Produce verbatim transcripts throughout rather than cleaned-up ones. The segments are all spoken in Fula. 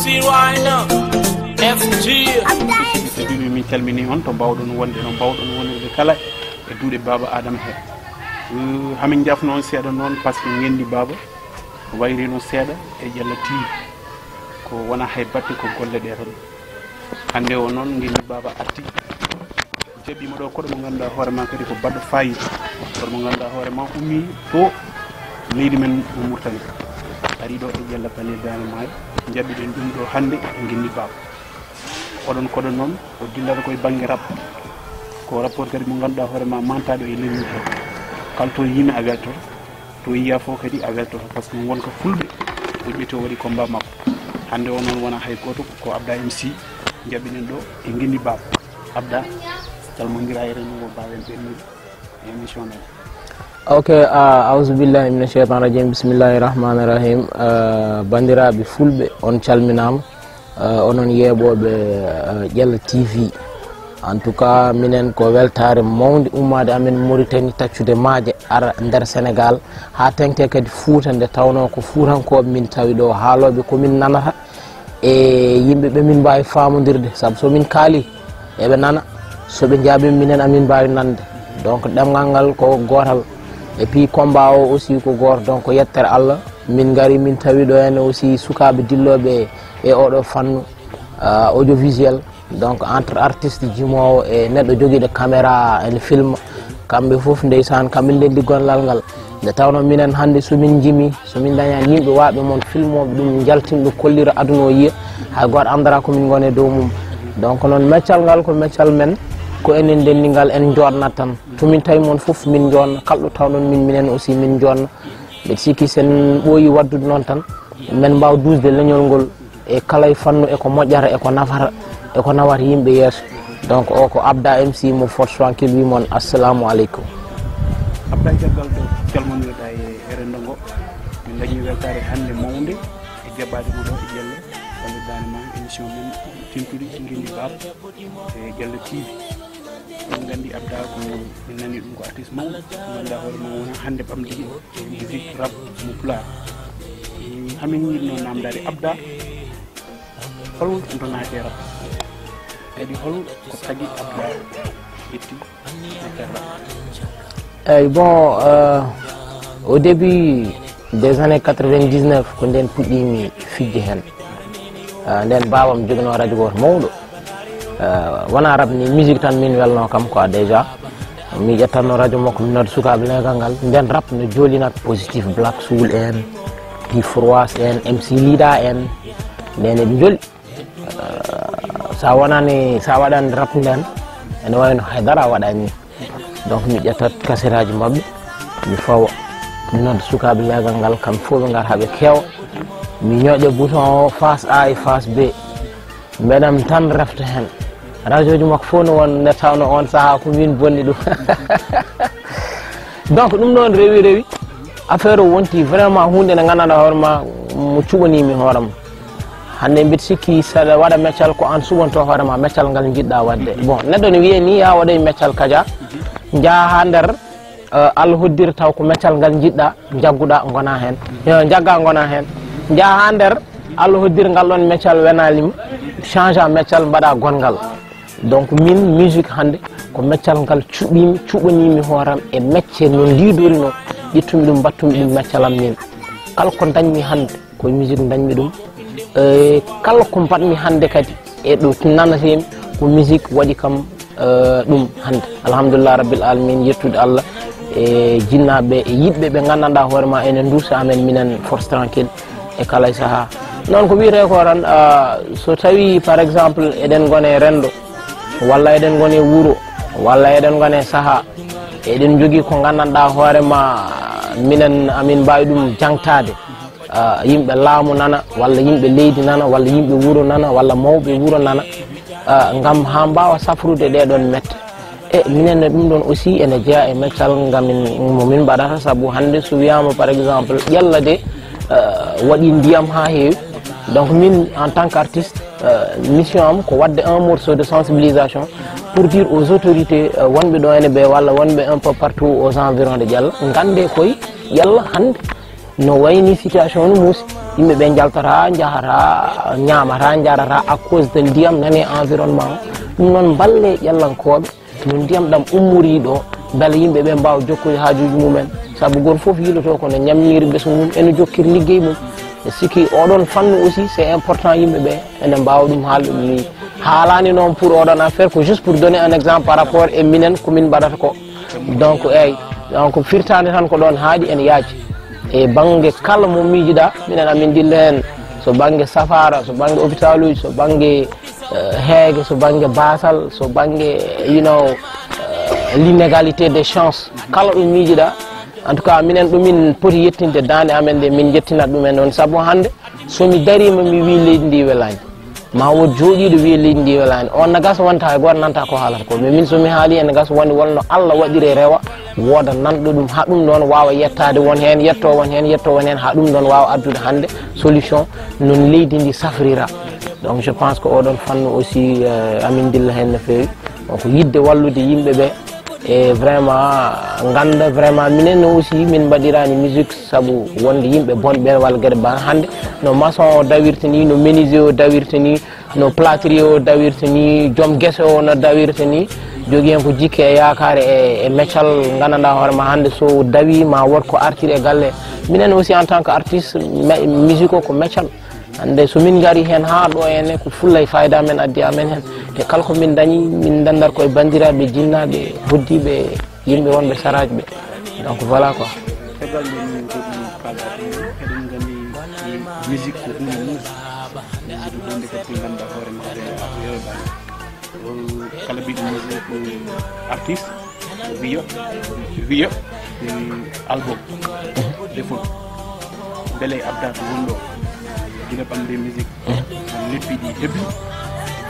F G. Ɓiɓɓe julɓe, min calmini on to mbawɗon wonde, no mbawɗon wonirde kala e duuɗe Baaba Adama he. Eh, hamin jafno on seeɗa noon, par ce que ngenndi Baaba wayri noon seeɗa e Jalla T V. Ko wona hay batte, ko golle ɗe tan. Hannde o noon, ngenndi Baaba arti. Jaɓɓiima ɗo koɗo mo ngannduɗaa hoore ma kadi ko baɗɗo faayiida. Koɗo mo ngannduɗaa hoore ma ummii to leydi men mo Mauritanie. Ari ɗo e Jalla Pale Daane Maayo. Njaɓɓiɗen ɗum ɗo hannde e ngenndi Baaba. Oɗon koɗo noon, o dillata koye bannge rap. Ko rapport kadi mo ngannduɗaa hoore ma mantaaɗo e leydi he. Kala to yimi a weltoto, to yiya fof kadi a weltoto, par ce que wonko fulɓe o ƴetti o waɗi combat makko. Hannde o noon wona hay gooto, ko Abda M C njaɓɓiɗen ɗo e ngenndi Baaba. Abda, calmondira e renndo ngo, mbaawen ɓennude e émission men. Ok, uh, auzu billahi mina shaitan rajim, bismillahi rahmani rahim. Uh, banndiraaɓe fulɓe, on calminaama. Uh, onon yeeɓooɓe, uh, Jalla T V. En tout cas, minen ko weltaare mawnde ummaade amen Mauritanie, taccude maaje, ara nder Sénégal, haa teŋti kadi Fuuta, nde tawnoo ko Fuutankooɓe min tawi ɗo, haalooɓe ko min nanata, e yimɓe ɓe min mbaawi faamondirde, sabu so min kaalii, eɓe nana, so ɓe njaabiima minen, amin mbaawi nande. Donc, ɗemngal ngal ko gootal. Et puis, combat o aussi ko gooto. Donc, ko yettere Allah, min ngari, min tawi ɗo heen aussi sukaaɓe dillooɓe e oɗo fannu, ah, audiovisuel. Donc, entre artiste jimoowo e neɗɗo jogiiɗo caméra ene film, kamɓe fof, ndeysaan, kamɓe ndenndi gollal ngal. Nde tawnoo minen hannde, so min njimi, so min ndañaani yimɓe waawɓe mon filmooɓe ɗum, njaltina ɗum, kollira aduna o yiya, hay gooto anndataa ko min ngoni e dow mum. Donc, noon, meccal ngal ko meccal men, ko enen ndenndi ngal, en njoɗnat tan. To min tawi mon fof, min njoɗna. Kala ɗo tawɗon min, minen aussi min njoɗna. Mbeɗa sikki sen ɓooyi waɗdude noon tan, men mbaawa duusde leñol ngol e kala e fannu, e ko moƴƴata, e ko nafata, e ko nawata yimɓe yeeso. Donc, o ko Abda M C mo Fort Tranquille, wi mon assalamu aleykum. Abda, caggal ɗo calmondirɗa e, e renndo ngo, min dañi weltaare hannde mawnde e jaɓɓaade mo ɗo e Jalla Pale Daane Maayo, émission men Tintudi Ngenndi Baaba e Jalla T V. Eɗen nganndi Abda ko, min nani ɗum, ko artiste mawɗo, ngannduɗaa hoore mum wona hannde ɓamde musique rap mo Pulaar. Hamin yiɗno naamndaade Abda, hol ɗo naati e rap? Kadi hol ko tagi Abda ƴetti meccal rap? Eyi, bon, euh, au début des années quatre-vingt-dix-neuf, ko nden puɗɗiimi fijde heen. Euh, nden baabam joginoo radio gooto mawɗo. Euh, wonaa rap ni, musique tan min welnoo kam quoi déjà. Mi ƴettanno radio makko, mi nodda sukaaɓe leegal ngal. Nden rap no joolinat Positif Black Soul en, Guy Froiss en, M C Lida en. Nden eɓe njooli. Euh, sa wonani, sa waɗani rap nden, ene wayno haydara a waɗani. Donc mi ƴettat kasetaaji maɓɓe, mi fawa, mi nodda sukaaɓe leegal ngal, kamɓe fof ɓe ngar haa ɓe keewa. Mi ñoƴa bouton o, face A e face B. Mbeɗam tan refta heen. Radioji makko fof no won nde tawno on sahaa ko min bonni ɗum. Donc ɗum ɗon rewi rewi. Affaire o wonti vraiment huunde nde nganndanɗaa hoore ma, mo cuɓaniimi hoore am. Hannde mbiɗa sikki saɗa waɗa meccal ko aan suɓanto hoore ma meccal ngal njiɗɗa waɗde. Bon, neɗɗo ne wiye ni, ya waɗay meccal kaja, njaha haa nder, eh, Allah hoddira taw ko meccal ngal njiɗɗa, njagguɗa ngona heen. Eh, njagga ngona heen. Njaha haa nder Allah hoddira ngal ɗon meccal wenaali ma, change a meccal mbaɗa gonngal. Donc min musique hannde ko meccal ngal cuɓimi, cuɓanimi hooram e mecce no ndiidori noon, ƴettumi ɗum mbattumi ɗum meccal am min. Kala ko dañmi hannde ko musique dañmi ɗum. E kala ko mbaɗmi hannde kadi e ɗo nanatemi ko musique waɗi kam, eh, ɗum hannde. Alhamdulillah rabbil alamin, yettude Allah e jinnaaɓe e yiɗɓe ɓe nganndanɗaa hoore ma ene nduusa amen minen Force Tranquille e kala e sahaa. Noon ko wiyetee ko tan, ah, so tawii par exemple eɗen ngoni e renndo, walla eɗen ngoni e wuro, walla eɗen ngoni e sahaa, eɗen njogii ko nganndanɗaa hoore ma minen amin mbaawi ɗum jaŋtaade. Ah, yimɓe laamu nana, walla yimɓe leydi nana, walla yimɓe wuro nana, walla mawɓe wuro nana, ah, ngam haa mbaawa safrude ɗee ɗoon mette. E minen ne ɗum ɗoon aussi ene jeyaa e meccal ngamin, mo min mbaɗata, sabu hannde so wiyaama par exemple Ƴella de, ah, waɗi ndiyam haa heewi. Donc min en tant qu'artiste, ah, mission am ko waɗde un morceau de sensibilisation pour dire aux autorités, ah, wonɓe ɗo ene ɓe walla wonɓe un peu partout aux environs de Ƴella, nganndee koye Ƴella hannde no wayni situation no muusi. Yimɓe ɓe njaltata, njahata, ñaamata, njarata à cause de ndiyam nani environnement o. Ɗum noon, mballe ƴellankooɓe no ndiyam ɗam ummori ɗo, mbele yimɓe ɓe mbaawa jokkude haajuuji mumen. Sabu gooto fof yiiloto ko no ñamniri ɓesngu mum, eno jokkiri liggey mum. E sikki oɗon fannu aussi, c'est important yimɓe ɓe ene mbaawa ɗum haalde ɗum ni. Haalaani noon pour oɗon affaire, ko juste pour donner un exemple par rapport e minen ko min mbaɗata ko. Donc, eyyi, donc firtaande tan ko ɗoon haaɗi ene yaaji. E bannge kala mo miijiɗaa, minen amin ndilla heen, so bannge safaara, so bannge hôpitaluuji, so bannge, eh, heege, so bannge baasal, so bannge, you know, eh, l'inégalité des chances. Kala ɗo miijiɗaa, en tout cas, minen ɗo min poti yettinde daande amen nde, min njettinat ɗumen noon. Sabu hannde, so mi dariima, mi wii leydi ndi welaani. Ma won jooɗiiɗo wiya leydi ndi welaani. On na gasa wonta hay gooto nanta ko haalata ko. Mais min so mi haali ene gasa wonde wonno Allah waɗiri e rewa, wooda nanɗo ɗum, haa ɗum ɗoon waawa yettaade won heen, yetto won heen, yetto won heen, haa ɗum ɗoon waawa addude hannde solution, noon leydi ndi safrira. Donc je pense que oɗon fannu aussi, euh, amin ndilla heen no feewi. Donc yiɗde wallude yimɓe ɓe, e vraiment ngannda vraiment minen aussi min mbaɗiraani musique sabu wonde yimɓe bonɓe walla geɗe ba hannde no maçon o dawirta ni, no menuisier o dawirta ni, no plâtrier o dawirta ni, joom gese o no dawirta ni, jogii heen ko jikke e yaakaare e, e meccal, nganndanɗaa hoore ma hannde so dawi ma wood ko artir e galle. Minen aussi en tant que artiste, me-, musique o ko meccal. Hannde so min ngari heen haa ɗo ene ko fulla e fayda men addi amen heen. Te kala ko min dañi, min ndendat ko e banndiraaɓe jinnaaɓe, hoddiiɓe, yimɓe wonɓe saraaji ɓe. Donc voilà quoi. Heɓal nde min jogii kala ɗum, eɗen nganndi musique ko hunde mum. Musique ko hunde kadi ko ngannduɗaa hoore ma, ko weeɓaani. Kala mbiɗo musique artiste, wiyo, wiyo, album, defol. Mbele abdat wonɗo, gila ɓamde musique, leppi ɗi hebli,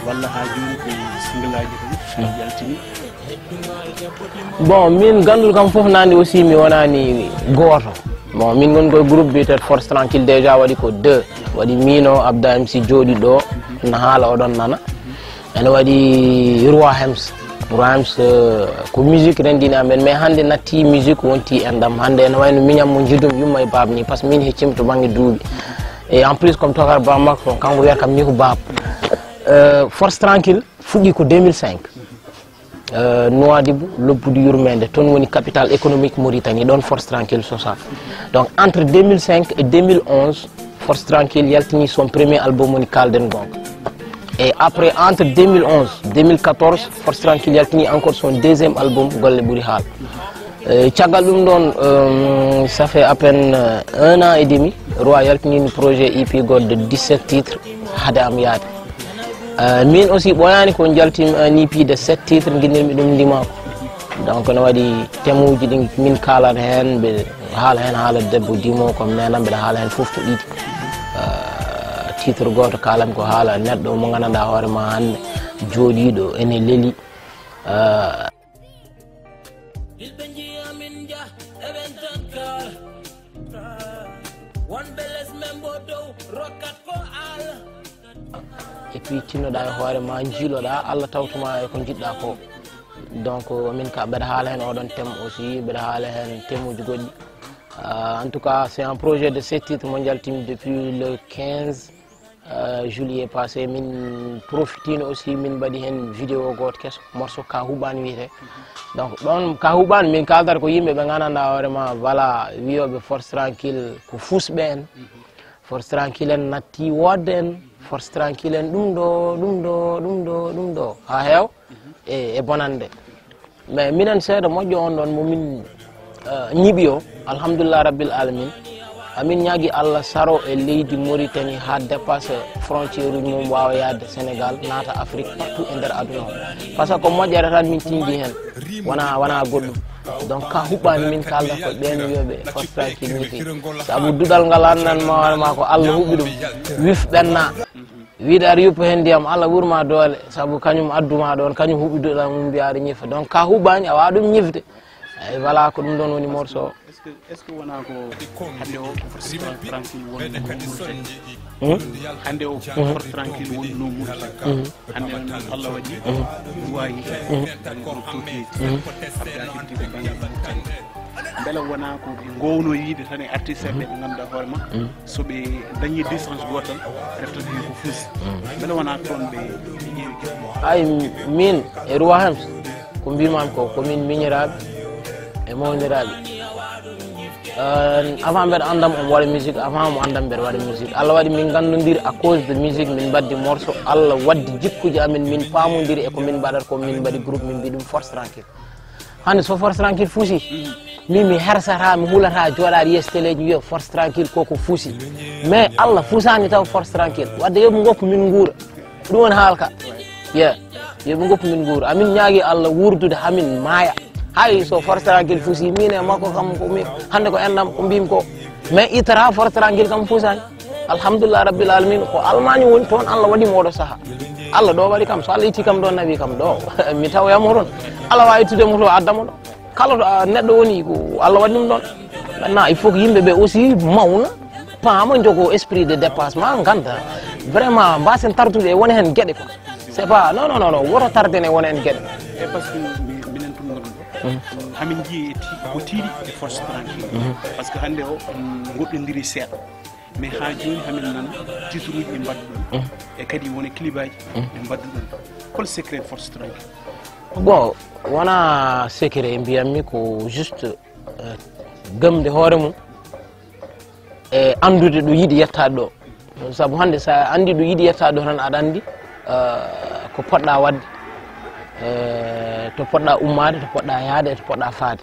walla haa jooni ko single aji tan, yaltini. Bon, min ganndul kam fof nandi aussi mi wonani gooto. Bon, min ngoni koye groupe biyeteeɗo Force Tranquille, déjà waɗi ko deux. Waɗi miino, Abda M C jooɗi ɗo, na haala oɗon nana. Ene waɗi Roi Hems. Roi Hems, euh, ko musique renndini amen, mais hannde natti musique wonti enɗam. Hannde ene wayno miñam mo jiidum yumma e baaba ni, par ce que min heccima to bannge duuɓi. Et en plus, comme tokar ba makko, kanko wiyata kam ni ko baaba. Euh, Force Tranquille fuɗɗi ko deux mille cinq. Euh, Nouadhibou, lobbudu yurmeende, toon woni capitale économique Mauritanie, ɗoon Force Tranquille sosaa. Donc, entre deux mille cinq et deux mille onze, Force Tranquille yaltini son premier album woni Kaalden Goonga. Et après, entre deux mille onze, deux mille quatorze, Force Tranquille yaltini encore son deuxième album, Golle Ɓuri Haal. Euh, caggal ɗum ɗoon, euh, ça fait à peine, euh, un an et demi, Roi yaltini projet E P goɗɗo de dix-sept titres, Hade Am Yaade. Euh, min aussi ɓooyaani ko njaltimi un E P de sept titres, nginnirmi ɗum Ndimaagu. Donc no waɗi thème uji ɗi min kaalata heen, mbeɗa haala heen haala debbo dimo, comme neene am, mbeɗa haala heen fof to ɗiɗi. Euh, titre gooto kaalan ko haala neɗɗo mo nganndanɗaa hoore ma hannde jooɗiiɗo ene leeli. Euh, Yilɓe njiya min njah eɓen tan kaal. Wonɓe les men mbo dow rokkat ko al. Et puis tinnoɗaa e hoore ma, njiiloɗaa, Allah tawtuma e ko njiɗɗaa ko. Donc min ka mbeɗa haala heen oɗon thème aussi, mbeɗa haala heen thème uji goɗɗi. Euh, en tout cas, c'est un projet de sept titres mo njaltimi depuis le quinze, euh, juillet passé. Min profitino aussi, min mbaɗi heen vidéo gooto keso, morceau Ka Huɓaani wiyetee. Donc ɗoon Ka Huɓaani, min kaaldata ko yimɓe ɓe nganndanɗaa hoore ma, voilà, wiyooɓe Force Tranquille ko fuusɓe en. Force Tranquille en natti woodde en. Force Tranquille en ɗum ɗo, ɗum ɗo, ɗum ɗo, ɗum ɗo, haa heew e, e bonannde. Mais minen seeɗa moƴƴo on ɗon mo min, eh, ñiɓi o, alhamdulillah rabbil alamin. Amin ñaagi Allah saro e leydi Mauritanie haa dépasse frontière uji mum, waawa yaade Sénégal, naata Afrique, partout e nder aduna o. Par ce que ko moƴƴere tan min tinndi heen, wona, wona goɗɗum. Donc ka huɓɓaani min kaalda ko ɓeen wiyooɓe Force Tranquille ñiɓi. Sabu duɗal ngal anndan ma hoore ma ko Allah huɓɓi ɗum. Wif ɓenna. Wiide aɗa yuppa heen ndiyam, Allah ɓurma doole, sabu kañum adduma ɗoon, kañum huɓɓi duɗal mum, mbiya aɗa ñifa. Donc ka huɓɓaani, a waawa ɗum ñifde. Eyi, voilà, ko ɗum ɗoon woni morceau o. Est-ce que, est-ce que wonaa ko hannde o ko Force Tranquille woni mo Mauritanie? Hannde o, Force Tranquille wonno Mauritanie. Hannde noon, Allah waɗi, ɗum wawi, ɗum ɗo tuuti, Abda heddi ko bannge Mauritanie. Mbele wona ko ɓe gowno yiide tan e artiste ɓe, ɓe ngannduɗaa hoore ma, so ɓe dañi licence gootal, reftat heen ko fuusi. Mbele wona toon ɓe, ɓe ƴeewi? Ay, min e Roi Hems, ko mbimami ko, ko min miñiraaɓe e mawniraaɓe. Euh, avant mbeɗa anndam omo waɗa musique, avant mo anndam mbeɗa waɗa musique. Allah waɗi min nganndondiri à cause de musique, min mbaddi morceau. Allah waddi jikkuji amin, min paamondiri e ko min mbaɗata ko, min mbaɗi groupe, min mbi ɗum Force Tranquille. Hannde so Force Tranquille fuusi, min mi hersata, mi hulata, jooɗaade yeeso teleeji, mi wiya Force Tranquille koko fuusi. Mais Allah fuusaani taw Force Tranquille. Wadde yo ɓe ngoppu min nguura. Ko ɗum woni haala ka. Ye, yo ɓe ngoppu min nguura. Amin ñaagi Allah wuurdude hamin maaya. Hay so Force Tranquille fuusi, min e makko kam ko mi, hannde ko enɗam ko mbimi ko. Mais itara Force Tranquille kam fuusaani. Alhamdulillah rabbil alamin, ko Almaami woni toon, Allah waɗi mo oɗo saha. Allah ɗo waɗi kam, so Allah itti kam ɗo, nawi kam ɗo, mi tawoya mo toon. Allah wawi ittude mo to, adda mo ɗo. Kala to, ah, neɗɗo woni, ko Allah waɗi ɗum ɗon. Maintenant, il faut que yimɓe ɓe aussi mawna, paama, jogo esprit de dépassement, ganda. Vraiment, mbasen tardude e wona hen geɗe quoi. C'est pas, non, non, non, non, woto tarden e wona hen geɗe. E par ce que mi-, minen tun ngonɗen ɗo. Hamin jii e ti-, ko tiiɗi e Force Tranquille. Par ce que hannde o, mm, goɗɗondiri seeɗa. Mais haa jooni hamin nana titruuji ɓe mbaɗɗon. E kadi wona clipaaji ɓe mbaɗɗon. Hol secret Force Tranquille? Bon, wona secret mbiyammi, ko juste, euh, gëmde hoore mum e anndude ɗo yiɗi yettaade ɗo. Sabu hannde so a anndi ɗo yiɗi yettaade ɗo tan, aɗa anndi, euh, ko poɗɗa waɗde, euh, to poɗɗa ummaade, to poɗɗa yaade, e to poɗɗa faade.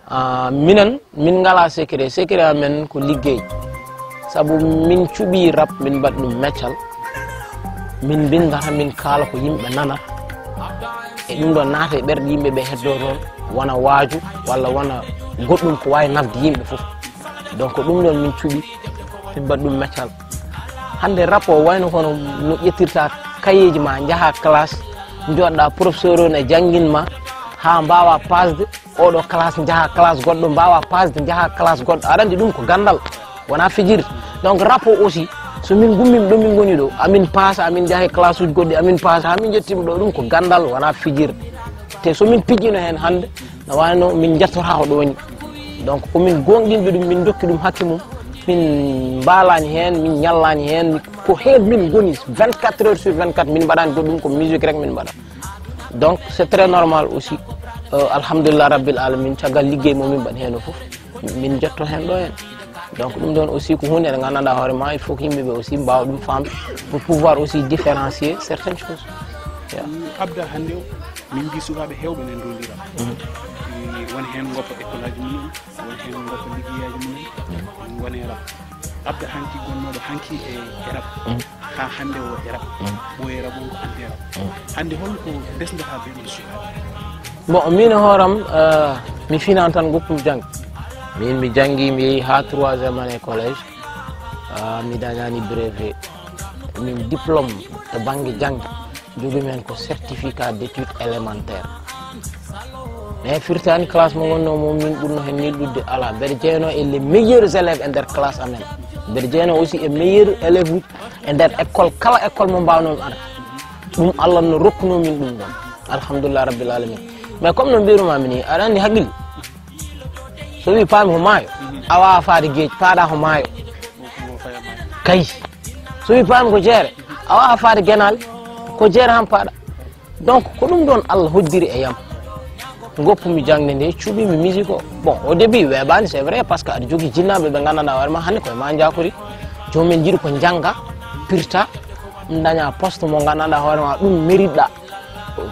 Ah, minen, min ngala secret. Secret amen ko liggey. Sabu min cuɓi rap, min mbaɗi ɗum meccal. Min mbinndata, min kaala ko yimɓe nanata. E ɗum ɗo naata e ɓerɗe yimɓe ɓe heddoo toon, wona waaju walla wona goɗɗum ko waawi nafde yimɓe fof. Donc ko ɗum ɗon min cuɓi, min mbaɗi ɗum meccal. Hannde rap o wayno kono no ƴettirta kayeeji ma, njaha classe, njooɗɗa professeur o ne janngin ma, haa mbaawa pasde, oɗo classe njaha classe goɗɗo, mbawa pasde njaha classe goɗɗo. Aɗa andi ɗum ko gandal, wona fijirde. Donc rap o aussi, so min gummima ɗo min goni ɗo, amin paasa, amin njaha e classe uji goɗɗi, amin paasa, ha min jettima ɗo, ɗum ko gandal, wona fijirde. Te so min pijjino hen hande, no wayno min jettotaako ɗo woni. Donc ko min gonɗinɓe ɗum, min dokki ɗum hakke mum, min mbaalani hen, min ñallani hen, ko hen min goni vingt-quatre heures sur vingt-quatre, min mbaɗani goɗɗum, ko musique rek min mbaɗa. Donc c'est très normal aussi. Euh, alhamdulillah rabbil alamin, caggal liggey mo min mbaɗi hen o fof, min jetto hen ɗo hen. Donc ɗum ɗon aussi ko hunde nde gandanɗa hoore ma, il faut ko yimɓeɓe aussi mbawa ɗum famde pour pouvoir aussi différencier certaines choses. Yeah. Abda, hande o min mbi sukaɓe hewɓe ne ndondira. Won hen goppa école aji mumen, won hen goppa liggeyaji mumen, gone rap. Abda hanki gonnoɗo hanki e, e rap. Ha hande o e rap. Ɓooye rap on ko ande rap. Hande holko desdata ɓe ɗum sukaɓe? Bon, min e hooram, euh, mi finan tan goppum jang. Min mi jangi, mi yehi ha troisième année collège. Ah, mi dañani brevet. Min diplôme to banggue jangde. Jogui men ko certificat d'études élémentaires. Mais firtani classe mo gonno mo min ɓurno hen nilɗudde ala. Mbeɗa jeeyno e les meilleurs élèves e nder classe amen. Mbeɗa jeeyno aussi e meilleurs élèves uji e nder école, kala école mo mbawnon ara. Ɗum Allah no rokkuno min ɗum ɗon. Alhamdulillah rabbil alamin. Mais comme no mbirumami ni, aɗa andi haqqille. So wi paami ko maayo, a wawa faade geej, paaɗa ko maayo. Kay. So wi paami ko jeere, a wawa faade genaale, ko jeere han paaɗa. Donc ko ɗum ɗon Allah hoddiri e yam. Goppumi jangde nde, cuɓimi musique o. Bon, au début weeɓani, c'est vrai, parce que aɗa jogui jinnaɓe ɓe gandanɗa hoore ma hande koye ma jakori. Jomumen jiiɗi ko jangga, pirta, daña poste mo gandanɗa hoore ma ɗum mérite ɗa.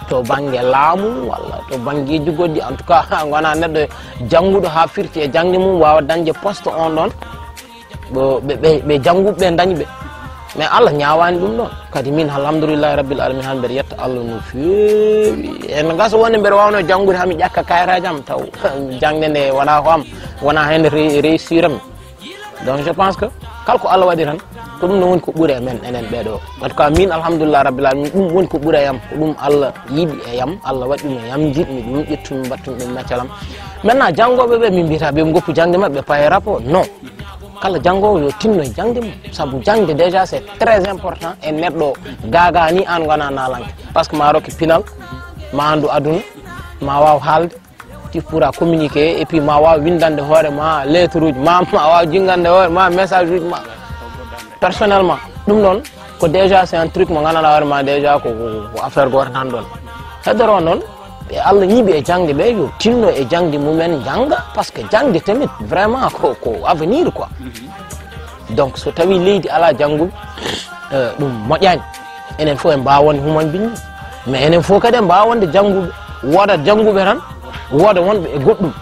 To banggue laamu walla to banggueji goɗɗi, en tout cas gona neɗɗo jannguɗo ha firti e jangde mum, wawa dañde poste on ɗon. Ɓe, ɓe, ɓe jannguɓe ɓe dañi ɓe. Mais Allah ñawani ɗum ɗon. Kadi min alhamdulillahi rabbil alamin, han mbeɗa yetta Allah no feewi. En gasa wonde mbeɗa wawno janngude, hami ƴakka kayitaji am taw jangde nde wona ko am, wona hen re-, réussir am. Donc je pense que kala ko Allah waɗi tan, ko ɗum ɗon woni ko ɓuuri e men enen ɓeɗo. En tout cas min alhamdulillah rabbil alamin, ɗum woni ko ɓuuri e yam, ko ɗum Allah yiɗi e yam, Allah waɗi ɗum e yam, jiɗmi ɗum, ƴettumi mbattumi ɗum meccalam. Maintenant janngoɓe ɓe min mbiyata ɓe goppu jangde maɓɓe paye rap o, non. Kala janngoowo yo tinno e jaŋde mum, sabu jaŋde déjà c'est très important e neɗɗo. Gaagaa ni aan ngona naalanke, parce que ma rokke pinal, ma anndu aduna, ma waaw haalde, tu pourras communiquer, et puis ma waaw winndande hoore ma lettre uji ma, ma waaw jinngande hoore ma message uji ma personnellement. Ɗum noon ko déjà c'est un truc mo nganndanɗaa hoore ma déjà ko, ko, ko affaire gooto tan ɗoon. Heddoro noon, ɓe Allah ñiiɓi e jaŋde ɓe, yo tinno e jaŋde mumen, njannga, parce que jaŋde tamit vraiment ko, ko avenir quoi. Donc so tawi leydi alaa jannguɓe, eh, ɗum moƴƴaani. Enen fof en mbaawa wonde human binni, mais enen fof kadi en mbaawa wonde jannguɓe. Woodat jannguɓe tan, wooda wonɓe e goɗɗum.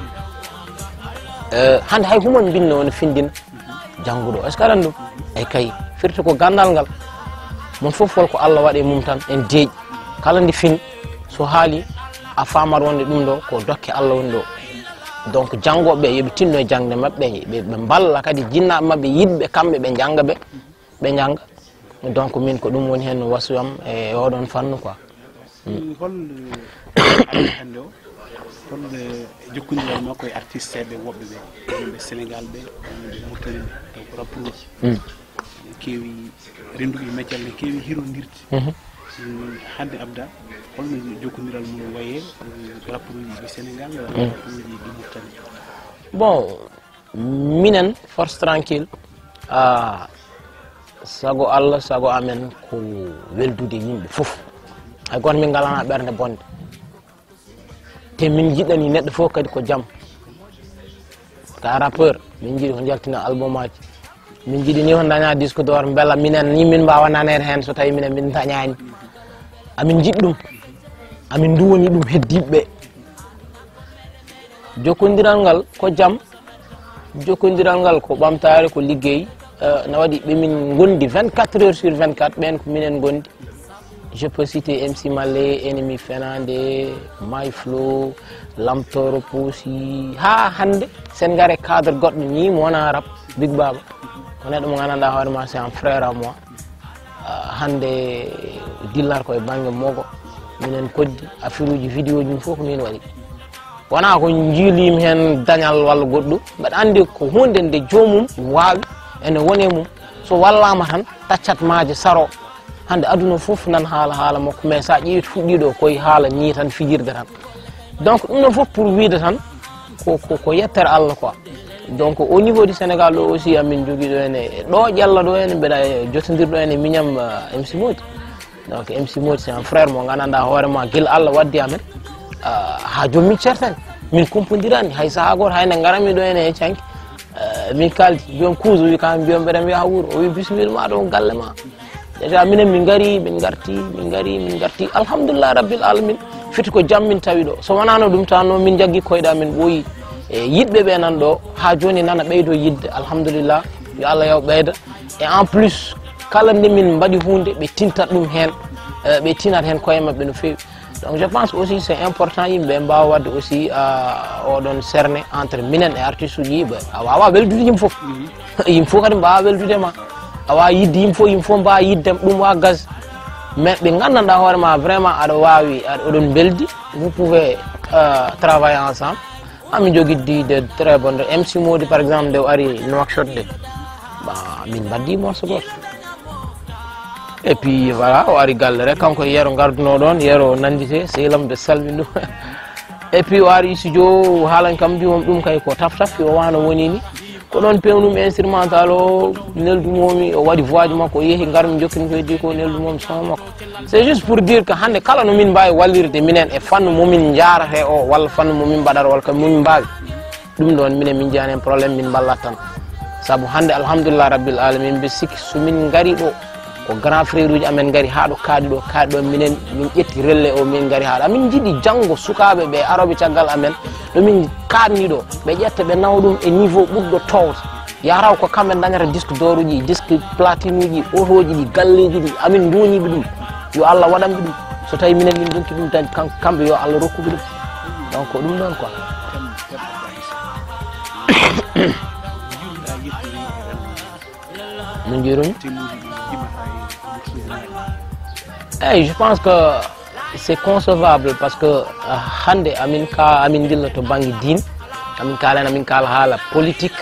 Eh, hannde hay human binni woni findin jannguɗo. Est-ce que aɗa anndi ɗum? Eey kay, firti ko ganndal ngal. Mon fof hol ko Allah waɗi e mum tan, en deeƴi. Kala ndi fin, so haali, a faamat wonde ɗum ɗo ko dokke Allah woni ɗo. Donc janngooɓe ɓe, yo ɓe tinno e jaŋde maɓɓe, ɓe, ɓe mballa kadi jinnaaɓe maɓɓe yiɗɓe kamɓe ɓe njannga ɓe, ɓe njannga. Donc min ko ɗum woni heen wasiyam e oɗon fannu quoi. Mm. Hol, eh, hannde o, hol, eh, jokkondiral makko e artiste ɓe woɓɓe ɓe, wonɓe Sénégal ɓe, wonɓe Mauritanie ɓe, donc rapport uji. Mm. Keewi rennduɓe e majjal ne keewi hirondirde. Mhm. Mm, hannde Abda, holno jokkondiral mum wayi e, eh, rapport uji ɗi Sénégal, walla rapport uji ɗi Mauritanie? Bon, minen Force Tranquille, ah, sago Allah, sago amen ko weldude yimɓe fof. Hay gooto min ngalana ɓernde bonde. Te min njiɗani neɗɗo fof kadi ko jam. Ka rappeur, min njiɗi ko njaltina album aji. Min njiɗi ni ko daña disque d'or, mbela minen ni min mbaawa naneede heen so tawi minen min dañaani. Amin njiɗi ɗum. Amin nduwoni ɗum heddiiɓe ɓe. Jokkondiral ngal ko jam. Jokkondiral ngal ko ɓamtaare, ko liggey. Eh, na waɗi ɓe min ngondi vingt-quatre heures sur vingt-quatre, ɓeen ko minen ngondi. Je peux citer M C Malé, Ennemi Fenande, My Flow, Lamtoro Pousi. Haa hannde, sen ngare cadre goɗɗo ni, mo wona rap, Big Baba. Ko neɗɗo mo nganndanɗaa hoore ma, c'est un frère à moi. Ah, hannde dillat ko e bannge mogo, minen koddi, affaire uji vidéo ji ɗum fof ko min waɗi. Wona ko njiilim heen dañal walla goɗɗum, mbeɗa anndi ko huunde nde joomum waawi, ene wone mum. So wallaama tan, taccat maaje saro. Hannde aduna fof nan haala, haala makko, mais so a ƴeewi fuɗɗiiɗo koye haala ni tan, fijirde tan. Donc ɗum ɗo fof pour wiide tan, ko, ko, ko yettere Allah quoi. Donc au niveau du Sénégal ɗo aussi, amin jogii ɗo ene, ɗo Ƴella ɗo ene, mbeɗa jotondirɗo ene miñam, euh, M C Mody. Donc M C Mody c'est un frère mo nganndanɗaa hoore ma, gila Allah waddi amen, ah, haa jooni min certaine. Min kumpondirani, hay sahaa gooto, hay nde ngaranmi ɗo ene e canki, eh, min kaaldi, mbiyam kuuso, wi kam, mbiyam mbeɗa mi yaha wuro. O wi bisimilla ma ɗo galle ma. Déjà minen min ngari, min ngarti, min ngari, min ngarti. Alhamdulillah rabbil alamin. Fiti ko jam min tawi ɗo. So wonano ɗum tan noon min jaggi koyɗe amen ɓooyi. E yiɗɓe ɓe nan ɗo, haa jooni nana ɓeydo yiɗde. Alhamdulillah. Yo Allah yaw ɓeyda. Et en plus, kala nde min mbaɗi huunde, ɓe tintat ɗum heen, eh, ɓe tinat heen koye maɓɓe no feewi. Donc je pense aussi c'est important yimɓe mbaawa waɗde aussi, ah, oɗon serne entre minen e artiste uji ɓe. A waawaa weldude yimɓe fof. Yimɓe fof kadi mbaawa weldude ma. A waawaa yiɗde yimɓe fof, yimɓe fof mbaawa yiɗde ɗum wa gaz. Mais ɓe nganndanɗaa hoore ma vraiment aɗa waawi, aɗa, oɗon mbeldi, vous pouvez, euh, travailler ensemble. Amin jogii de très bonne. M C Mody, par exemple, nde o ari Nouakchott de, ba, min mbaɗdi morceau gooto. Et puis, voilà, o ari galle rek, kanko e Yero ngarduno ɗoon, Yero nanndite, sehil am de salmini ɗum. Et puis, o ari studio, o haalan kam, mbi on ɗum kay ko taf taf, o wano woni ni. Ko ɗoon peewnumi instrumental o, neldumomi, o waɗi voix ji makko, o yehi, ngarmi, jokkimi ko heddi ko, neldumomi son makko. C'est juste pour dire que hannde kala no min mbaawi wallirde minen e fannu mo min njaarata o, walla fannu mo min mbaɗata, walla ko min mbaawi. Ɗum ɗoon minen min njiyaani heen problème, min mballat tan. Sabu hannde alhamdulillah rabbil alamin, mbiɗa sikki so min ngari ɗo, ko grand frère uji amen ngari haa ɗo kaaɗi ɗo, kaaɗi ɗo minen min ƴetti relais o, min ngari haa ɗo. Amin njiɗi janngo sukaaɓe ɓe arooɓe caggal amen, ɗo min kaaɗni ɗo, ɓe ƴetta ɓe nawa ɗum e niveau ɓurɗo toowde. Yataw ko kamɓe dañata disque d'or uji, disque platine uji, otoji ɗi, galleji ɗi, amin duwaniɓe ɗum. Yo Allah waɗanɓe ɗum. So tawi minen min donki ɗum dañ, kam-, kamɓe yo Allah rokkuɓe ɗum. Donc ko ɗum ɗon quoi. No njiiruɗon? Eyyi, je pense que c'est concevable parce que, ah, hannde amin ka, amin ndilla to bannge diine, amin kaala heen, amin kaala haala politique,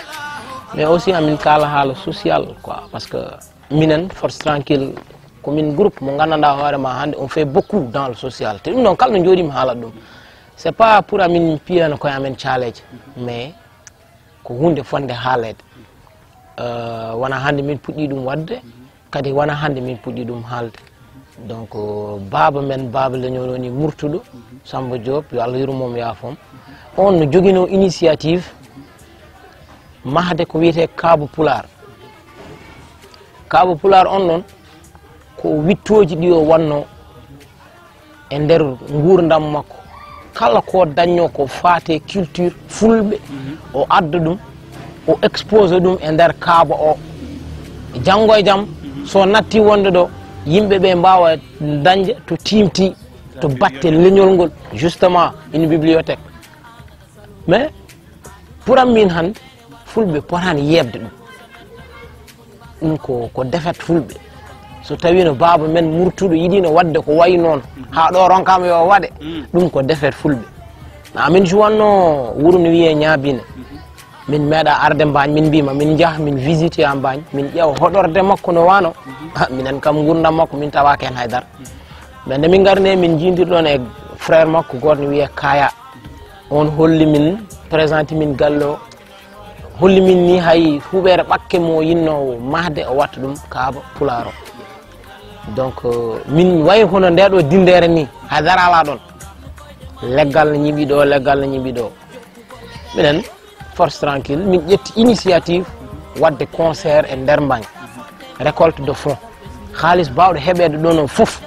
Mais aussi amin kaala haala social quoi, parce que minen Force Tranquille ko min groupe mo nganndanɗaa hoore ma hannde on fait beaucoup dans le social, te ɗum noon kala no njooɗimi haalat ɗum. C'est pas pour amin piyana koye amen caaleeje, mais ko huunde fotnde haaleede. Euh, wona hannde min puɗɗi ɗum waɗde, kadi wona hannde min puɗɗi ɗum haalde. Donc euh, baaba men, baaba leñol woni Murtuɗo Samba Diop, yo Allah yurmo mo, yaafo mo. On no joginoo initiative mahde ko wiyetee Kaaba Pulaar. Kaaba Pulaar on noon ko wittooji ɗi o waɗnoo e nder nguurndam makko. Kala ko dañnoo ko faati e culture fulɓe, o adda ɗum, o expose ɗum e nder Kaaba o. Janngo e jam, so natti wonde ɗo, yimɓe ɓe mbaawa dañde to tiimti, to batte leñol ngol, justement, une bibliothèque. Mais pour am min hannde, fulɓe potaani yeeɓde ɗum. Ɗum ko, ko défaite fulɓe. So tawiino baaba men Murtuɗo yiɗiino waɗde ko wayi noon, haa ɗo ronkama yo waɗe, ɗum ko défaite fulɓe. Amin cuwanno wuro no wiyee Ñaabine. Min meeɗa arde Mbaañ, min mbiima min njaha, min visitoya Mbaañ, min ƴeewa hoɗorde makko no waano. Ha, minen kam nguurndam makko, min tawaaka heen hay dara. Mais nde min ngarni, min njiindir ɗoon e frère makko gooto no wiyee Kaya. On holli min, présente min galle o. Holli min ni hay huɓeere ɓakke mo yinnoowo mahde, o watta ɗum Kaaba Pulaar o. Donc, euh, min wayi hono nde ɗo dinndere ni, hay dara alaa ɗoon. Leggal no ñiɓi ɗo, leggal no ñiɓi ɗo. Minen, Force Tranquille, min ƴetti initiative waɗde concert e nder Mbaañ. Récolte de fonds. Haalis baawɗo heɓeede ɗo noon fof,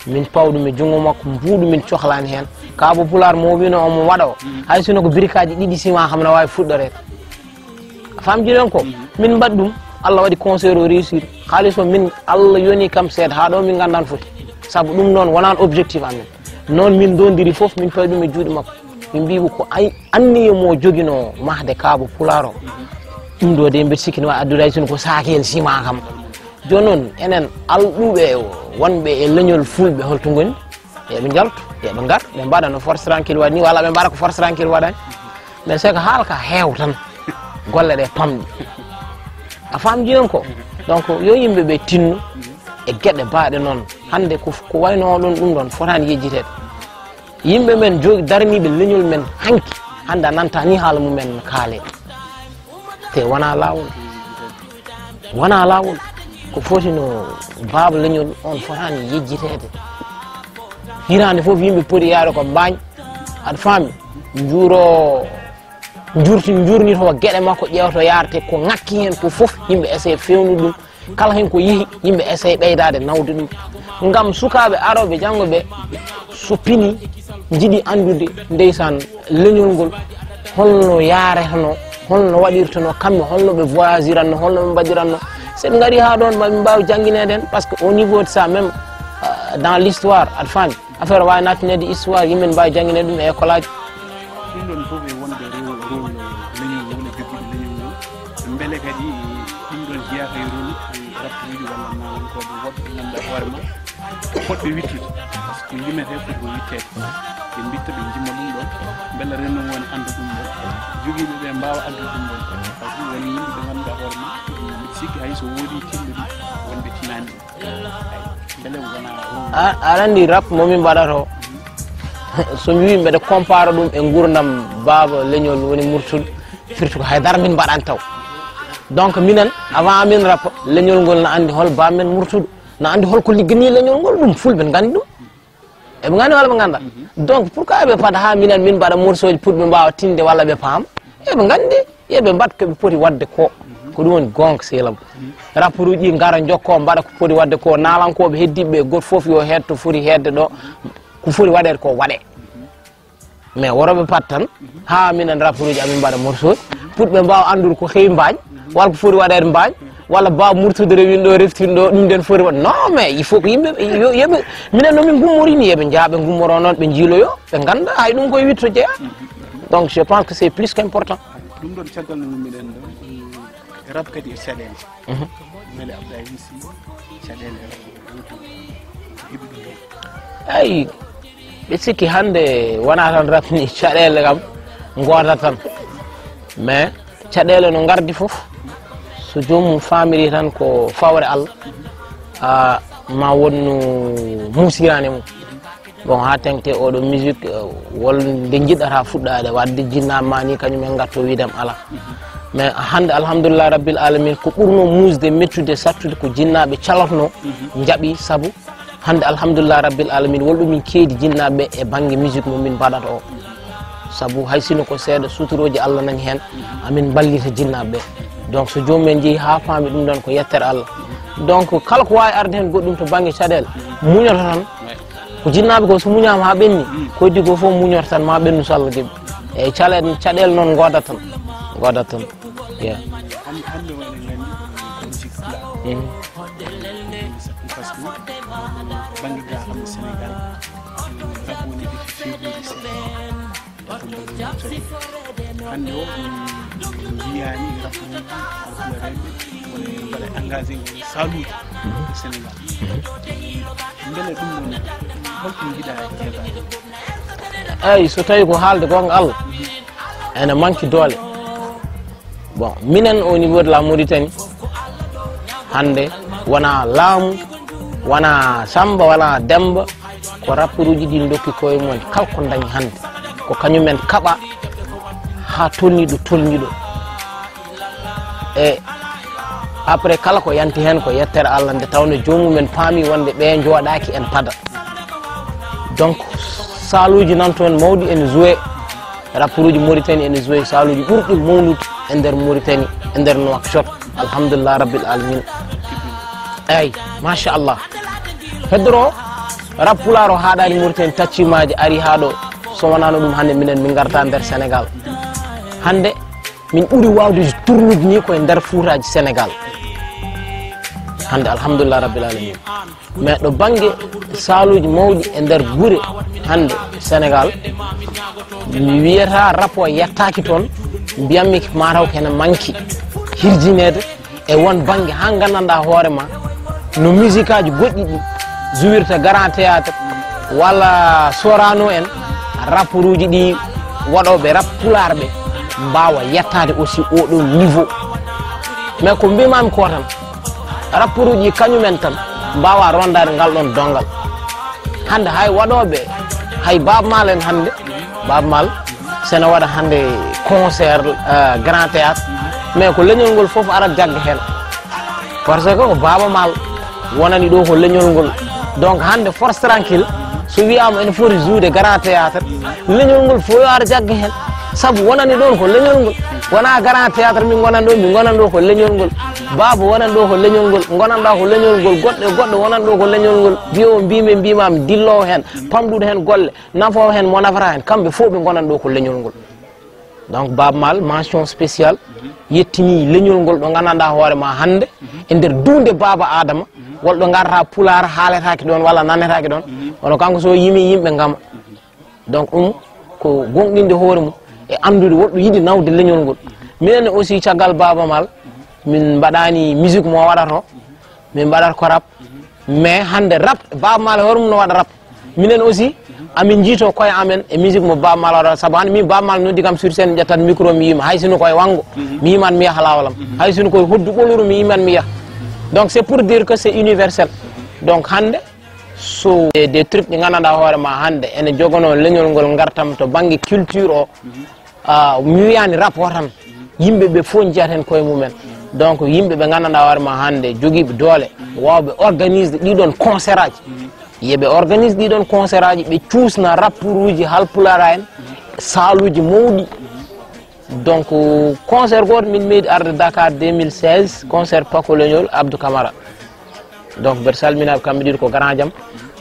min paw ɗum e junngo makko, mbuuɗu min cohlaani heen. Kaaba Pulaar mo wino omo waɗa o. Hay sino ko birikaaji ɗiɗi sima kam na waawi fuɗɗoreede. A faamji ɗon ko? Min mbaɗ ɗum, Allah waɗi concert o réussir. Haalis o min, Allah yoni kam seeɗa, haa ɗo min nganndan foti. Sabu ɗum noon wonaani objectif amen. Noon min ndondiri fof, min pawi ɗum e juuɗe makko. Min mbiyi ko ay-, anniya mo joginoo mahde Kaaba Pulaar o. Ɗum ɗo de mbeɗa sikki no waawi addude hay sino ko saakiyel sima kam. Jooni noon, enen alɗuɓe wonɓe e leñol fulɓe, holto ngoni? Yo ɓe njaltu, yo ɓe ngar, ɓe mbaɗa no Force Tranquille waɗi ni, walla ɓe mbaɗa ko Force Tranquille waɗani. Mais c'est que haala ka heew tan, golle ɗe pamɗi. A faamji on ko? Donc, yo yimɓe ɓe tinno e geɗe baaɗe noon. Hannde ko, ko wayno ɗum, ɗum ɗon fotaani yejjiteede. Yimɓe men jo-, darniiɓe leñol men hanki, hannde a nanta ni haala mumen kaale. Te wona laawol. Wona laawol. Ko foti no baaba leñol on fotaani yejjiteede. Hiraande fof yimɓe poti yaade ko Mbaañ. Aɗa faami? Njuuro, njurti, njurnito geɗe makko, ƴeewto yaarte ko ŋakki heen ko fof, yimɓe essaye fewnude ɗum. Kala heen ko yehi, yimɓe essaye ɓeydaade nawde ɗum. Ngam sukaaɓe arooɓe janngo ɓe, so pini, njiɗi anndude, ndeysaan, leñol ngol, holno yaareteno, holno waɗirteno, kamɓe holno ɓe voyagiranno, holno ɓe mbaɗiranno. So ɓe ngari haa ɗoon, ma ɓe mbaaw janngineede heen, parce que au niveau de ça même, euh, dans l'histoire, aɗa faami, affaire o waawi naatneede histoire, yimɓe ne mbaawi janngineede ɗum e école aji. Ɗum ɗoon fof e wonde rôle, rôle leñol ngol e joggude leñol ngol. Mbele kadi ɗum ɗoon jeyaaka e rôle rappuuji walla naalankooɓe woɓɓe ɓe ngannduɗaa hoore ma, fotɓe wittude. Par ce que limetee foti ko witteede. Ɓe mbitta, ɓe njimma ɗum ɗoon. Mbele renndo ngoo ne annda ɗum ɗoon. Jogiiɓe ɓe mbaawa addude ɗum ɗoon. Par ce que woni yimɓe ɓe ngannduɗaa hoore ma, mbiɗa sikki hay so woodii tinɗo ɗum, wonɓe tinaani ɗum. Mbele wona rôle. A, aɗa anndi rap mo min mbaɗata o, so mi wii mbeɗa compara ɗum e nguurndam baaba leñol woni Murtuɗo, firti ko hay dara min mbaɗaani taw. Donc minen, avant min rap, leñol ngol na anndi hol baaba men Murtuɗo, na anndi hol ko ligganii leñol ngol, ɗum fulɓe ne nganndi ɗum. Eɓe nganndi walla ɓe ngannda? Donc pourquoi eɓe paɗa haa minen min mbaɗa morceau ji pour ɓe mbaawa tinde walla ɓe paama? Eɓe nganndi, yo ɓe mbaɗ ko ɓe poti waɗde ko. Ko ɗum woni goonga, sehil am. Rappeur uji ɗi ngara, njokko, mbaɗa ko poti waɗde ko. Naalankooɓe heddiiɓe ɓe, gooto fof yo heed to foti heedde ɗo. Ko foti waɗeede ko waɗee. Mais worooɓe pat tan, haa minen rappeur uji amin mbaɗa morceau ji, pour ɓe mbaawa anndude ko heewi Mbaañ, walla ko foti waɗeede Mbaañ, walla baaba Murtuɗo rewino ɗo, reftino ɗo, ɗum nden foti waɗ-, non, mais il faut que yimɓe yo, yo ɓe, minen no min ngummorini, yo ɓe njaha ɓe ngummoro noon, ɓe njiiloyo, ɓe ngannda hay ɗum koye witto jeyaa. Donc je pense que c'est plus qu'important. Ɗum ɗon caggal no ngummiɗen ɗo, rap kadi e caɗeele. Mhm. Mbele Abdoulaye Sy, caɗeele rap woni ko heɓi ɗum heen? Eyi, mbeɗa sikki hannde wonaa tan rap ni, caɗeele kam ngoodata tan. Mais caɗeele no ngardi fof. So joomum faamiri tan ko fawre Allah, a, ma won no muusirani mum. Bon, haa teŋte oɗo musique, eh, wol nde njiɗɗata fuɗɗaade waɗde, jinnaa ma ni kañum en ngatto wiidam ala. Mais hannde, alhamdulillah rabbil alamin, ko ɓurno muusde, mettude, sattude ko jinnaaɓe calotno, njaɓi, sabu hannde, alhamdulillah rabbil alamin, wol ɗo min keedi jinnaaɓe e bannge musique mo min mbaɗata o. Sabu hay sino ko seeɗa, suturooji Allah nani heen, amin mballita jinnaaɓe ɓe. Donc, so joomum en njehi haa faami ɗum ɗon, ko yettere Allah. Donc, kala ko waawi arde heen goɗɗum to bannge caɗeele, muñoto tan. Ko jinnaaɓe ko, so muñaama haa ɓenni, ko heddi ko fof muñoto tan, ma ɓennu so Allah jaɓi. Eeyi, caɗeele, caɗeele noon ngoodat tan, ngoodat tan. Yeah. Hannde, hannde o eɗen nganndi ko musique pulaar. Mm. Par ce que bannge ga hannde Sénégal, rap woni ɗo feeñude seeɗa. Hannde o, min njiyaani rap woni pulareeɓe woni mbaɗa engagé e saaluuji e Sénégal. Mbele ɗum ɗon, holko njiɗa jeegaade? Eeyi, so tawii ko haalde goonga Allah, ene manki doole. Bon, minen au niveau de la Mauritanie, hannde wonaa laamu, wonaa Samba, wonaa Demba, ko rapperuuji ɗi ndokki koye mumen kala ko ndañi hannde. Ko kañum en kaɓa haa tolni ɗo tolni ɗo. E après kala ko yanti heen ko yettere Allah, nde tawno joomum en paami wonde ɓe njooɗaaki en pada. Donc, saaluuji nan toon mawɗi ene joué, rapperuuji Mauritanie ene joué saaluuji ɓurɗi mawnude e nder Mauritanie, e nder Nouakchott. Alhamdulillah rabbil alamin. Eeyi, machallah. Heddoro, rap pulaar o haaɗaani Mauritanie, taccimaaji ari haa ɗo. So wonaano ɗum, hannde minen min ngarta nder Sénégal. Hannde min ɓuri waawde tournude ni koye nder fuutaaji Sénégal. Hannde, alhamdulillah rabbil alamin. Mais ɗo bannge saaluuji mawɗi e nder gure hannde Sénégal, mi wiyata rap o yettaaki toon, mbiyatmi mataw ko ene manki hirjineede e won bannge haa nganndanɗaa hoore ma no musique aji goɗɗi ɗi jouirta Grand Théâtre walla Sorano en, rapperuuji ɗi waɗooɓe rap pulaar ɓe mbaawa yettaade aussi oɗo niveau. Mais ko mbimami ko tan, rapperuuji kañum en tan mbaawa rondaade ngal ɗon donngal. Hannde hay waɗooɓe, hay Baaba Maal en hannde, Baaba Maal, sene waɗa hannde concert, euh, Grand Théâtre, mais ko leñol ngol fof arat jagga heen. Par ce que ko Baaba Maal wonani ɗo ko leñol ngol. Donc hannde Force Tranquille, so wiyaama ene foti joude Grand Théâtre, leñol ngol fof yo ar jagga heen. Sabu wonani ɗon ko leñol ngol. Wonaa Grand Théâtre min ngonani ɗo, min ngonani ɗo ko leñol ngol. Baaba wonani ɗo ko leñol ngol, ngonanɗaa ko leñol ngol, goɗɗo e goɗɗo wonani ɗo ko leñol ngol. Mbiyo mbimi, mbimami dillowo heen, pamɗuɗo heen golle, nafoowo heen, mo nafata heen, kamɓe fof ɓe ngonani ɗo ko leñol ngol. Donc Baaba Maal, mention spéciale, yettini leñol ngol ɗo nganndanɗaa hoore ma hannde, e nder duunde Baaba Aadama, wol ɗo ngarata pulaar haaletaake ɗoon walla nanetaake ɗoon, kono kanko so yimi yimɓe ngama. Donc ɗum ko gonɗinde hoore mum e anndude wol ɗo yiɗi nawde leñol ngol. Minen aussi caggal Baaba Maal, min mbaɗani musique mo waɗata o, min mbaɗata ko rap, mais hannde rap, Baaba Maal e hoore mum no waɗa rap. Minen aussi, amin njiito koye amen e musique mo Baaba Maal waɗa, sabu hannde min Baaba Maal noddi kam sur scène, mi ƴettat micro, mi yima, hay sino koye wanngo, mi yiman mi yaha laawalam. Hay sino koye hoddu ɓoluru, mi yiman mi yaha. Donc c'est pour dire que c'est universel. Donc hannde, so des, des trucs ɗi nganndanɗaa hoore ma hannde ene jogonoo leñol ngol ngartam to bannge culture o, ah, mi wiyaani rap o tan, yimɓe ɓe fof njiyat heen koye mumen. Donc yimɓe ɓe nganndanɗaa hoore ma hannde jogiiɓe doole, waawɓe organise ɗiɗon concert aji. Yo ɓe organise ɗiɗon concert aji, ɓe cuusna rapperuuji haalpulaar en, saaluuji mawɗi. Donc concert gooto min meeɗi arde Dakar deux mille seize, concert Paco Leñol, Abdou Camara. Donc mbeɗa salmina ɓe kamɓe ɗiɗo, ko grand jam.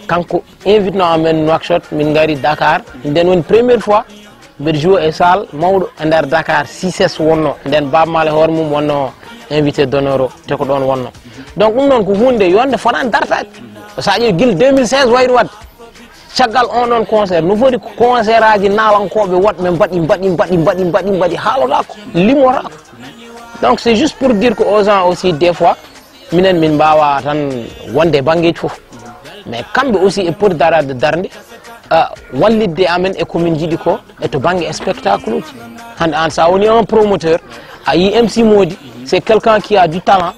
Kanko invitno amen Nouakchott, min ngari Dakar. Nden woni première fois mbeɗa joué e salle mawɗo e nder Dakar, six S wonno. Nden Baaba Maal e hoore mum wonno invité d'honneur o, te ko ɗoon wonno. Donc ɗum noon ko huunde yonde fotaani dartaade. So a ƴeewi gila deux mille seize wayri waɗde. Caggal on ɗon concert, no foti concert aji nawankooɓe woɗɓe mbaɗi, mbaɗi, mbaɗi, mbaɗi, mbaɗi, mbaɗi, haalotaako, limotaako. Donc c'est juste pour dire que aux gens aussi, des fois, minen min mbaawa tan wonde e banngeeji fof. Mais kamɓe aussi e poti daraade darnde, ah, wallitde amen e ko min njiɗi ko, e to bannge spectacle uji. Hannde aan, so a woni un promoteur, a yii M C Mody, C'est quelqu'un qui a du talent,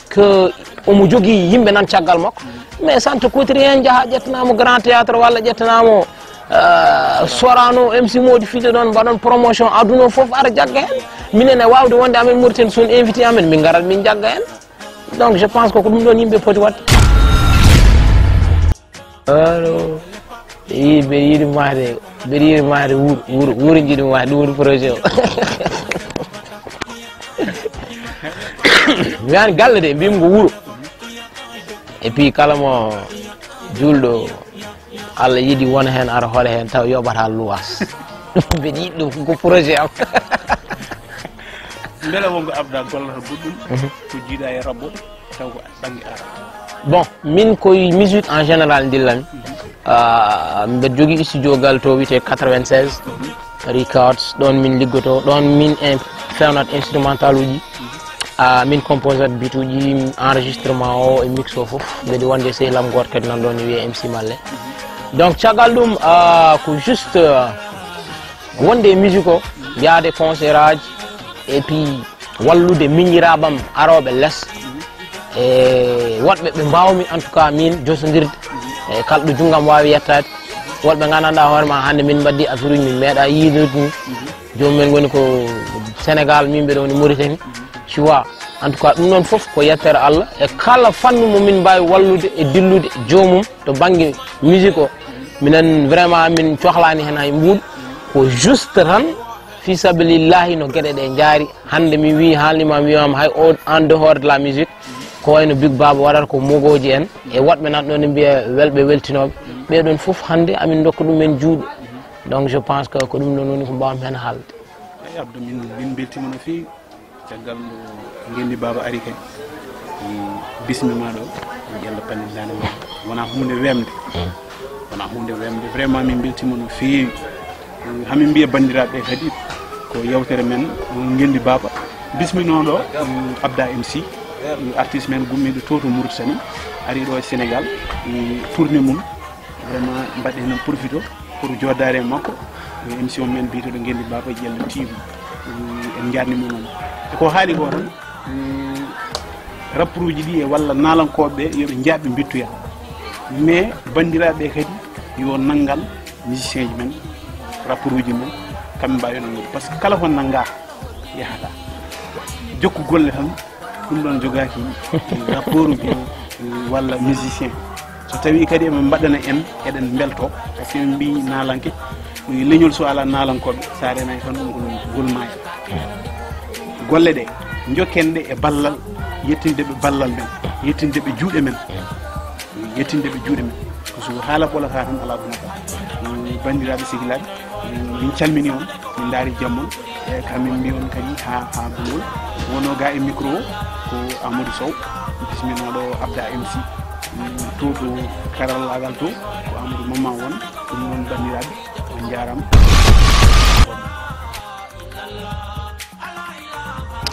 que omo jogii yimɓe nan caggal makko. Mais ça ne te coûte rien, njaha ƴettanamo Grand Théâtre walla ƴettanamo euh, Sorano, M C Mody Fidde ɗon, mbaɗon promotion, aduna o fof ara jagga hen. Minen e wawde wonde amen Mauritanie, so on invité amen, min garat min jagga hen. Donc je pense que ko ɗum ɗon yimɓe poti waɗde. Allo. Mbeɗa yiɗi, mbeɗa yiɗi mahde, mbeɗa yiɗi mahde wuuro, wuuro, wuuro njiɗmi mahde, ɗum woni projet o. Mi an galle de, mbimi ko wuuro. Et puis kala mo julɗo Allah yiɗi wona hen, ara hoɗa hen, taw yoɓata luwas. Mbeɗa yiɗi ɗum, ko projet am. Mbele wonko Abda gollata goɗɗum, ko jiiɗa e rabbo, taw ko bannge ara. Bon, min koye musique en général ndillami. Ah, mbeɗa jogii studio gal to wiyetee quatre-vingt-seize Records, ɗon min liggoto, ɗon min en fewnat instrumental uji. Ah, min composat beat uji, enregistrement o e mix o fof. Mbeɗa wonde sehil am gooto kadi nan ɗon, ne wiyee M C Malle. Donc caggal ɗum, ah, ko juste, ah, wonde e musique o, yaade concert aji, et puis wallude miñiraaɓe am arooɓe les, e woɗɓe ɓe mbaawmi, en tout cas, min josondirde e kala ɗo junngam waawi yettaade. Woɗɓe nganndanɗaa hoore ma, hannde min mbaɗdi affaire uji, min meeɗa yiidude ɗum. Joomum en ngoni ko Sénégal, min mbeɗa woni Mauritanie, tu vois. En tout cas, ɗum ɗon fof ko yettere Allah, e kala fannu mo min mbaawi wallude e dillude joomum to bannge musique o. Minen vraiment min cohlaani heen hay mbuuɗu, ko juste tan fi sabilillahi no geɗe ɗe njaari. Hannde mi wii, haalniima, mi wiyaama hay o en dehors de la musique, ko wayno Big Baba waɗata ko mogooji en e woɗɓe nan ɗon ne mbiya welɓe weltinooɓe. Ɓee ɗon fof hannde amin ndokka ɗum en juuɗe. Donc je pense que ko ɗum ɗon woni ko mbaawmi heen haalde. Eyi, Abdou, min, min mbeltiima no feewi. Caggal nde Ngenndi Baaba ari kadi, mi bismiima ɗo, mi ƴella panɗindaande ma. Wonaa huunde weemde. Wonaa huunde weemde. Vraiment, min mbeltiima no feewi. Hamin mbiya banndiraaɓe ɓe kadi, ko yewtere men, Ngenndi Baaba. Bisminooɗo, Abda M C, artiste men gummiiɗo to, to Mauritanie, ari ɗo e Sénégal, tournée mum. Vraiment, mbaɗɗen heen profito pour jooɗaade e makko, e émission men biyeteeɗo Ngenndi Baaba e Ƴella T V. En njaarnii mo noon. E ko haali ko tan, rapperuuji ɗi e walla naalankooɓe ɓe, yo ɓe njaaɓ ɓe mbittoya. Mais banndiraaɓe ɓe kadi, yo nanngal musicien ji men, rapperuuji men, kamɓe mbaawi nanngude. Par ce que kala ko nanngaa, yahata. Jokku golle tan, ɗum ɗon jogaaki rapport uji walla musicien. So tawii kadi eɓe mbaɗana en, eɗen mbeltoo, par ce que min mbii naalanke, leñol so alaa naalankooɓe, so a reenaaki tan, ngol, ngol maaya. Golle ɗe, njokken ɗe e ballal, yettinde ɓe ballal men, yettinde ɓe juuɗe men, yettinde ɓe juuɗe men. Ko so haala ɓolata tan, alaa bonata. Banndiraaɓe sehilaaɓe, min calminii on, min ndaari jammol. E ka min mbii on kadi haa, haa gongol. Wonoo ga e micro o ko Amadou Sow, bisminooɗo Abda M C. To, to karallaagal to, ko Amadou Mamma won. Ɗum noon, banndiraaɓe, on njaaraama.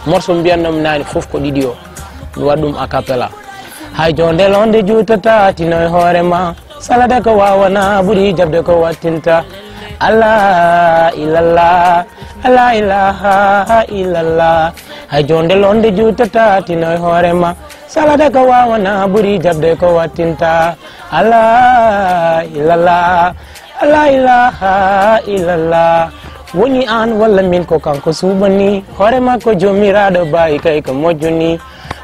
Morceau mbiyannoomi naane fof ko ɗiɗi o, mi waɗ ɗum a cappella. Hay jonde londe juutata tino e hoore ma, salade ko wawana ɓuri jaɓde ko wattinta. Allah ilallah, Allah ilaha illallah. Hay jonde londe juutata tino e hoore ma, salade ko wawana ɓuri jaɓde ko wattinta. Allah ilallah, la ilaha illallah. Woni an walla min, ko kanko suuɓani hoore makko, joomiraaɗo baawi kay ko moƴƴuni.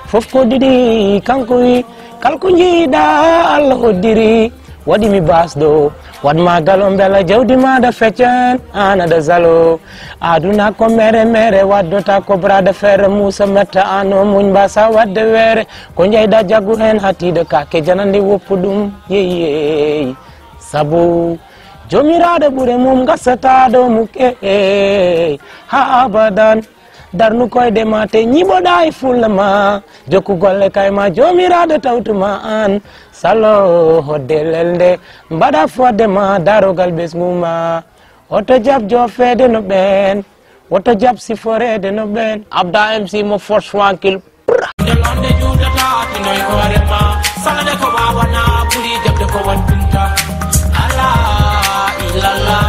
Fof ko ɗiɗi kanko wi, kala ko njiiɗa Allah hoddiri. Waɗi mi basɗo, waɗ ma galo mbela jawdi maɗa feccen, an aɗa zalo. Aduna ko mere mere, waddota ko bras de fer, Moussa metta ano muñ mbasa wadde weere. Ko njeyɗa jaggu hen hatiiɗo kake janande woppu ɗum, yeyeyi. Sabu joomiraaɗo ɓure mum gasata ɗo mum, eey, haa abadan. Darnu koyɗe ma te ñiɓoɗa e fulla ma. Jokku golle kay ma joomiraaɗo tawtu ma an. Salo hodde lelde mbaɗa fodde ma darogal ɓesngu ma. Woto jaɓ jofeede no ɓeen. Woto jaɓ siforeede no ɓeen. Abda M C mo force tranquille. Nde londe juutata tino e hoore ma, salade ko wawana ɓuri jaɓde ko wattinta. Ala illallah,